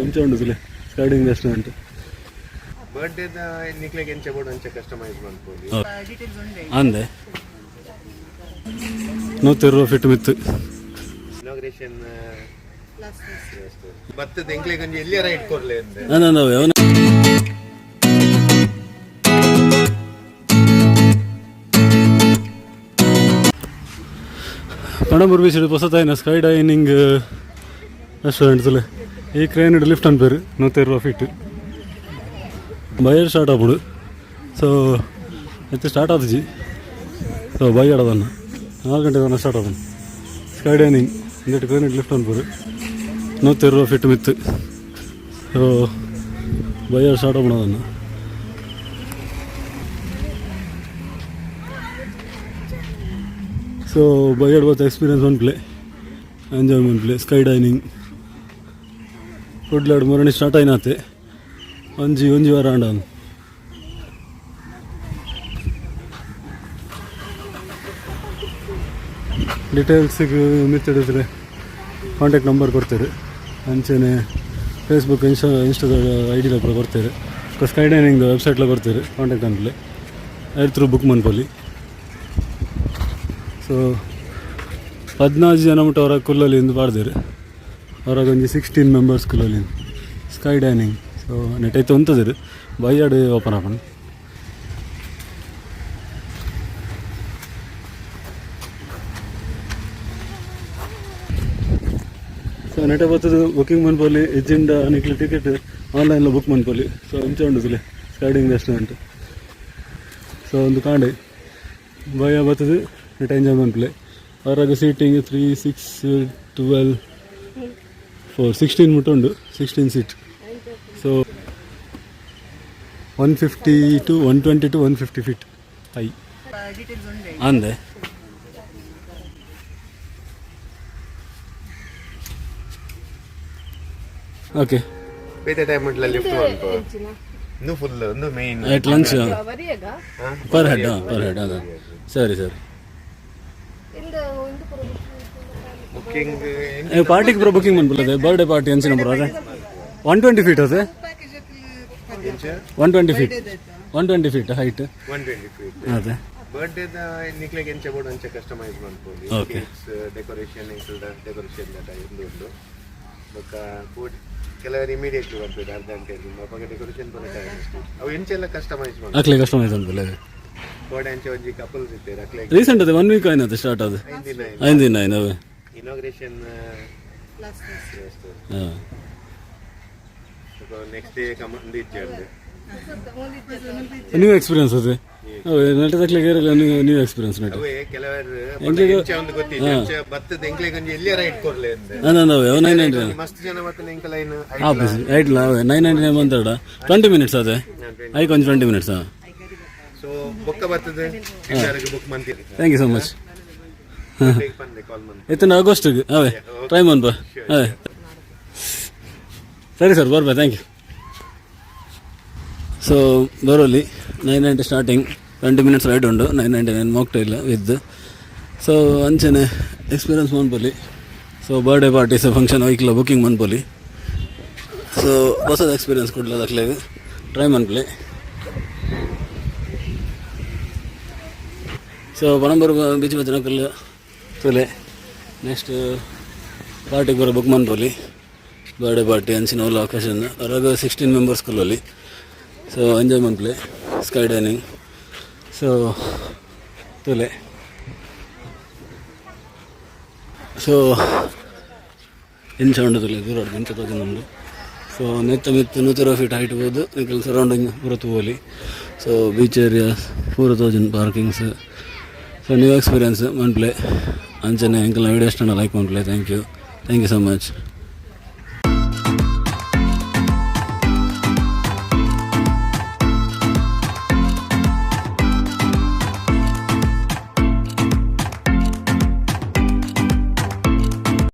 ಇಂಚ ಉಂಡು ತೂಲೆ ಸ್ಕೈಡೈನಿಂಗ್ ರೆಸ್ಟೋರೆಂಟ್. ಬರ್ಡೇದ ನಿಕ್ಲೆಗ್ ಎಂಚ ಬೋಡು ಅಂಚ ಕಸ್ಟಮೈಸ್ ಮನ್ಪೊಲಿ. ಅಂದೆ, 160 ಫೀಟ್ ಮಿತ್ತು. ಇನಾಗ್ರೇಷನ್ ಬತ್ತದ ಎಂಕ್ಲೆಗ್ ಒಂಜಿ ಎಲ್ಲಿಯ ರೈಡ್ ಕೊರ್ಲೆ ಅಂದೆ. ನಾನು ಅವನ ಪಣಂಬೂರು ಬೀಚ್ ಹೊಸತಾಯಿನ ಸ್ಕೈ ಡೈನಿಂಗ್ ರೆಸ್ಟೋರೆಂಟ್ ತೂಲೆ. ಈ ಕ್ರೇನ್ ಲಿಫ್ಟ್ ಅನ್ಪೇರು. 120 ಫೀಟ್. ಬೈಯರ್ ಸ್ಟಾರ್ಟ್ ಆಪುಂಡು. ಸೊ ಇತ್ತೆ ಸ್ಟಾರ್ಟ್ ಆತುಜಿ. ಸೊ ಬೈಯಡದನ್ನ 4 ಗಂಟೆ ಸ್ಟಾರ್ಟ್ ಆಪುಂಡು. ಸ್ಕೈ ಡೈನಿಂಗ್ ಇಂದೆಟ್ ಕ್ರೇನ್ ಲಿಫ್ಟ್ ಅನ್ಪೇರು. 160 ಫೀಟ್ ಮಿತ್ತು. ಸೊ ಬೈಯರ್ ಸ್ಟಾರ್ಟ್ ಆಪುಂಡು ಅದನ್ನು. ಸೊ ಬೈಯಡ್ ಬತ್ತ ಎಕ್ಸ್ಪೀರಿಯನ್ಸ್ ಮನ್ಪುಲೆ, ಎಂಜಾಯ್ ಮನ್ಪುಲೆ. ಸ್ಕೈ ಡೈನಿಂಗ್ ಕುಡ್ಲಡ್ ಮೊರಣಿ ಸ್ಟಾರ್ಟ್ ಆಯ್ನಾತೆ. ಒಂಜಿ ಒಂಜಿ ವಾರ ಆಂಡ. ಡೀಟೇಲ್ಸಿಗೆ ಮಿತ್ತಿಡಿದ್ರೆ ಕಾಂಟ್ಯಾಕ್ಟ್ ನಂಬರ್ ಕೊಡ್ತಾರೆ. ಅಂಚೆನೆ ಫೇಸ್ಬುಕ್, ಇನ್ಸ್ಟಾದ I ಡಿಲ ಪೂರ ಕೊಡ್ತಾರೆ. ಸ್ಕೈ ಡೈನಿಂಗ್ ವೆಬ್ಸೈಟ್ಲ ಕೊಡ್ತಾರೆ. ಕಾಂಟ್ಯಾಕ್ಟ್ ಅನ್ಪುಲೆ, ಐರ್ ಥ್ರೂ ಬುಕ್ ಮನ್ಪೊಲಿ. ಸೊ 14 ಜನ ಮುಟ್ಟ ಹೊರ ಕುಲ್ಲಲಿ ಇಂದು ಪಾಡ್ದೇರು. ಹೊರಗೆ ಒಂಜಿ 16 ಮೆಂಬರ್ಸ್ ಕುಲ್ಲಲಿ. Sky dining. ಸೊ ನೆಟ್ ಐತೆ ಉಂತದಿರು, ಬೈಯಾಡು ಓಪನ್ ಆಪುಂಡು. ಸೊ ನೆಟ ಬತ್ತದು ಬುಕಿಂಗ್ ಮನ್ಪೊಲಿ, ಇಜ್ಜಿಂಡ ನಿಕ್ಲೆ ಟಿಕೆಟ್ ಆನ್ಲೈನ್ಲ ಬುಕ್ ಮನ್ಪೊಲಿ. ಸೊ ಇಂಚ ಉಂಡು ತೂಲೆ ಸ್ಕೈಡೈನಿಂಗ್ ರೆಸ್ಟೋರೆಂಟ್. ಸೊ ಒಂದು ಕಾಂಡೆ ಬಯ್ಯ ಬತ್ತದು ನೆಟ್ ಎಂಜಾಯ್ ಮನ್ಪುಲೆ. ಹೊರಗೆ seating 3, 6, 12, 4, 16 ಮುಟ್ಟ ಉಂಡು, 16 seat. So 150 to 120 to 150 feet high ಅಂದೆ. ಓಕೆ. ಬೇತೆ ಟೈಮ್ ಉಂಟ್ಲ ಲಿಫ್ಟ್ ಮನ್ಪು. ಇಂದು ಫುಲ್ ಒಂದು main. At lunch per head, per head ಅದ. ಸರಿ ಸರಿ. ಬುಕಿಂಗ್. ಪಾರ್ಟಿಗೆ ಪೂರ ಬುಕಿಂಗ್ ಮನ್ಪುಲದೆ? ಬರ್ಡೇ ಪಾರ್ಟಿ ಅಂಚಿನ ಪೂರ ಅದೇ. 120 ಫೀಟ್ ಅದೇ, 120 feet, 120 feet height. 120 feet. ಅದೇ. ಬರ್ಡೇದ ನಿಕ್ಲೆಗ್ ಎಂಚ ಬೋಡು ಅಂಚ ಕಸ್ಟಮೈಸ್ ಮನ್ಪೊಲಿ. ಕೇಕ್ಸ್, ಡೆಕೋರೇಷನ್, ಡೆಕೋರೇಷನ್ ಇಂದು ಉಂಡು. ಬೊಕ್ಕ ಫುಡ್ ಕೆಲವರು ಇಮಿಡಿಯೇಟ್ಲಿ ಬರ್ಬೋದು, ಅರ್ಧ ಗಂಟೆ ಅವಾಗ ಡೆಕೋರೇಷನ್ ಪೂರ ಟೈಮ್. ಅವು ಎಂಚೆಲ್ಲ ಕಸ್ಟಮೈಸ್ ಮನ್ಪೊಲಿ. ಅಕ್ಲೆ ಕಸ್ಟಮೈಸ್ ಅನ್ಪುಲೆ. ಬೋರ್ಡ್ ಅಂಚೆ ಒಂಜಿ ಕಪಲ್ಸ್ ಇತ್ತೆರ್, ಅಕ್ಲೆಗ್. ರೀಸೆಂಟ್ ಅದೇ, ಒನ್ ವೀಕ್ ಆಯ್ನತ್ತೆ ಸ್ಟಾರ್ಟ್ ಅದು. 5 ದಿನ. 5 ದಿನ ಆಯ್ನವೆ. ಇನಾಗ್ರೇಷನ್. ಹಾಂ. ನೆಕ್ಸ್ಟ್ ಡೇ ಕಮಂದು ಇಜ್ಜೆ. ನ್ಯೂ ಎಕ್ಸ್ಪೀರಿಯನ್ಸ್ ಅದೇ. ನೆಟ್ಟದಕ್ಲೆ ನ್ಯೂ ನ್ಯೂ ಎಕ್ಸ್ಪೀರಿಯನ್ಸ್ ನೆಟ್. ಅವೇ ಕೆಲವರು ಎಂಚ ಒಂದು ಗೊತ್ತಿಲ್ಲ, ಎಂಚ ಬತ್ತದ ಎಂಕ್ಲೆಗ್ ಒಂಜಿ ಎಲ್ಲಿಯ ರೈಡ್ ಕೊರ್ಲೆ ಅಂದೆ. ನಾನು 999. ಮಸ್ತ್ ಜನ ಬತ್ತನ ಎಂಕಲ್ ಐನ್. ಆಫೀಸ್ ಐಟ್ಲ 999 ಬಂತಡ 20 ಮಿನಿಟ್ಸ್ ಅದೇ. ಐಕ್ ಒಂಜಿ 20 ಮಿನಿಟ್ಸ್, ಹಾಂ. ಸೊ ಬೊಕ್ಕ ಬರ್ತದೆ, ಬುಕ್ ಮಂತಿರಿ. Thank you so much. ಪಂದೆ ಕಾಲ್ ಮಂತ್. ಇತ್ತಂಡ ಆಗಸ್ಟ್ಗೆ ಅವೇ ಟ್ರೈ ಮನ್ಪ ಅವೇ. ಸರಿ ಸರ್, ಬರ್ಬೇ. Thank you. So ಬರೋಲಿ. 990 starting, 20 minutes ride ಉಂಡು. 999 mocktail with. So ಅಂಚನೆ ಎಕ್ಸ್ಪೀರಿಯನ್ಸ್ ಮನ್ಪೊಲಿ. ಸೊ ಬರ್ಡೇ ಪಾರ್ಟೀಸ್, ಫಂಕ್ಷನ್ ಐಕ್ಲ ಬುಕಿಂಗ್ ಮನ್ಪೊಲಿ. ಸೊ ಹೊಸದ ಎಕ್ಸ್ಪೀರಿಯನ್ಸ್ ಕುಡ್ಲದ ಅಕ್ಲೆಗ್ ಟ್ರೈ ಮನ್ಪುಲೆ. ಸೊ ಪಣಂಬೂರು ಬೀಚ್ ಬತ್ತಿನಕುಲು ತೂಲೆ. ನೆಕ್ಸ್ಟ್ ಪಾರ್ಟಿಗೆ ಬರೋ ಬುಕ್ ಮನ್ಪೊಲಿ. ಬರ್ಡೇ ಪಾರ್ಟಿ ಅಂಚಿನ ಓಲ ಒಕೇಶನ್. ಹೊರಗೆ 16 ಮೆಂಬರ್ಸ್ ಕುಲ್ಲೊಲಿ. ಸೊ ಎಂಜಾಯ್ ಮನ್ಪುಲೆ. Sky dining. ಸೊ ತೂಲೆ. ಸೊ ಇಂಚ ಉಂಡು ತೂಲೆ, ದೂರ ಇಂಚ ತೋಜೊಂದುಂಡು. ಸೊ ನೆತ್ತ ಮಿತ್ತ್ 160 ಫೀಟ್ ಹೈಟ್ ಪೋದು ನಿಕಲ್ ಸರೌಂಡಿಂಗ್ ಪೂರ ತೂವೊಲಿ. ಸೊ ಬೀಚ್ ಏರಿಯಾ ಪೂರ ತೋಜುಂಡು, ಪಾರ್ಕಿಂಗ್ಸ್. ಸೊ ನ್ಯೂ ಎಕ್ಸ್ಪೀರಿಯನ್ಸ್ ಮನ್ಪುಲೆ. ಅಂಚನೆ ಎಂಕಲ್ನ ವೀಡಿಯೋ ಇಷ್ಟ ಲೈಕ್ ಮನ್ಪುಲೆ. Thank you, thank you so much.